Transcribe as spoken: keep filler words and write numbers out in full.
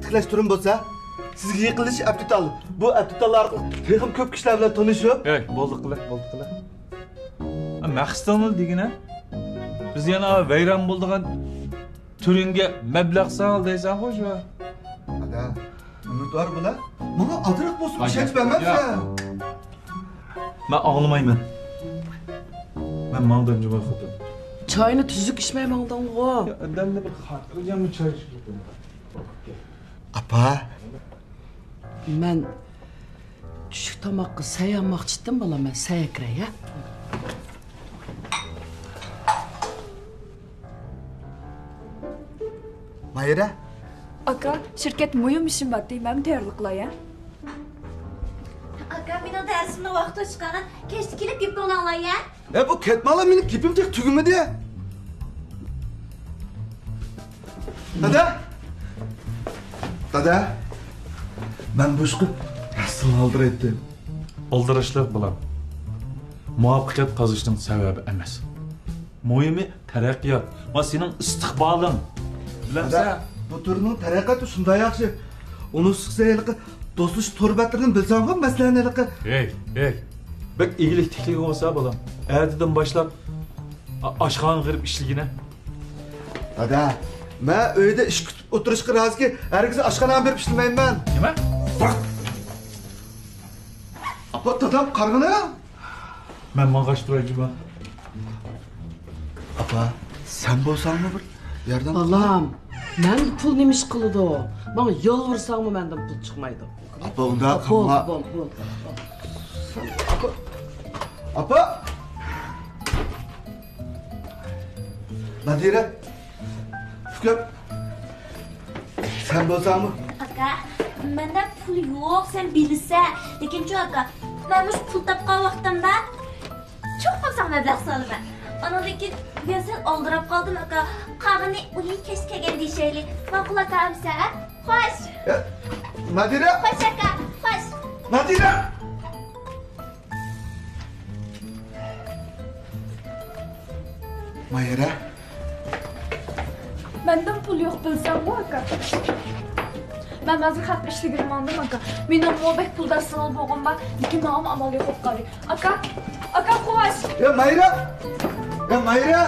تىكلەش تۈرىمۇ بولسا، سىزگە يېقىنلىشىش ئەپتىتال. بۇ ئەپتىتاللار ئارقىلىق تېخىمۇ كۆپ كىشىلەر بىلەن تونۇشۇپ. ئەي، بولدى قىلە، بولدى قىلە. مەقسىتىڭنى دېگىنە، بىز يەنە ۋەيران بولىدىغان تۈرۈڭگە مەبلەغ سال دەيسەنغۇ شۇ. ئادا، ئۈمىدۋار بولا. ماڭا ئازراق بولسىمۇ ئىشەنچ بەرمەمسەن؟ مەن ئاڭلىمايمەن. مەن ماڭدىم جۇمۇ خوتۇن. چاينى تۈزۈك ئىچمەي ماڭدىڭغۇ. ئادەمنى بىر خاتىرجەم چاي ئىچىپ كېتىڭ. ئاپا. مەن چۈشلۈك تاماققا سەي ئالماقچىدىم، بالام، مەن سەي ئەكىرەي، ھە؟ ماھىرە. ئاكا، شىركەت مۇھىم ئىشىم بار، مەن تەييارلىق قىلاي، ھە؟ ئاكا، مېنىڭ دەرسىمنىڭ ۋاقتى ئۆتۈپ قالغان، كەچتە كېلىپ گېپىڭلارنى ئاڭلاي، ھە؟ ئە، بۇ كەتمەڭلار، مېنىڭ گېپىم تېخى تۈگىمىدى. دادا! دادا! مەن بۇ ئىشقا راستلا ئالدىرايتتىم. ئالدىراشلىق، بالام، مۇۋەپپەقىيەت قازىنىشنىڭ سەۋەبى ئەمەس. مۇھىمى تەرەققىيات ۋە سېنىڭ ئىستىقبالىڭ. بىلەمسەن؟ دادا، بۇ تۈرنىڭ تەرەققىياتى شۇنداق ياخشى. ئۇنىڭ ئۈستىگە ھېلىقى دوستلىشىش تور بەتلىرىنى بىلسەڭغۇ مەسىلەنى ھېلىقى. ھەي، ھەي. بەك ئىگىلىك تىكلىگەن بولسا، بالام، ئەتىدىن باشلاپ ئا-، ئاشخانىغا كىرىپ ئىشلىگىنە. دادا، مەن ئۆيدە ئىش كۈتۈپ ئولتۇرۇشقا رازىكى، ھەرگىز ئاشخانىغا بېرىپ ئىشلىمەيمەن. نېمە؟ ۋاق! ئاپا، دادام قارىغىنا. مەن ماڭغاچ تۇراي جۇما. ئاپا، سەن بولساڭمۇ بىر ياردەم قىل. بالام، مەندە پۇل نېمە ئىش قىلىدۇ؟ ماڭا يالۋۇرساڭمۇ مەندىن پۇل چىقمايدۇ. ئاپا، ئۇنداق قىلما. بولدى، بولدى، بولدى. ئاپا. ئاپا. نادىرە. ئۇكام. سەن بولساڭمۇ؟ ئاكا، مەندە پۇل يوق، سەن بىلىسەن. لېكىنچۇ ئاكا، مەن مۇشۇ پۇل تاپقان ۋاقتىمدا چوقۇم ساڭا مەبلەغ سالىمەن. ئانىڭدىن كېيىن بۈگۈن سەل ئالدىراپ قالدىم ئاكا. قالغىنى ئۇنى كەچ كەلگەن دېيىشەيلى. ماقۇل ئاكا ئەمسە، ھە؟ خوش. ئە، نادىرە! خوش ئاكا، خوش. نادىرە! ماھىرە. مەندىن پۇل يوق بىلسەڭغۇ ئاكا. مەن ھازىر خەق ئىشلىگىلى ماڭدىم ئاكا. مېنىڭمۇ بەك پۇلدار سىڭىل بولغۇم بار، لېكىن ماڭىمۇ ئامال يوق بولۇپ قالدى. ئاكا، ئاكا قوش. يا ماھىرە! يا ماھىرە!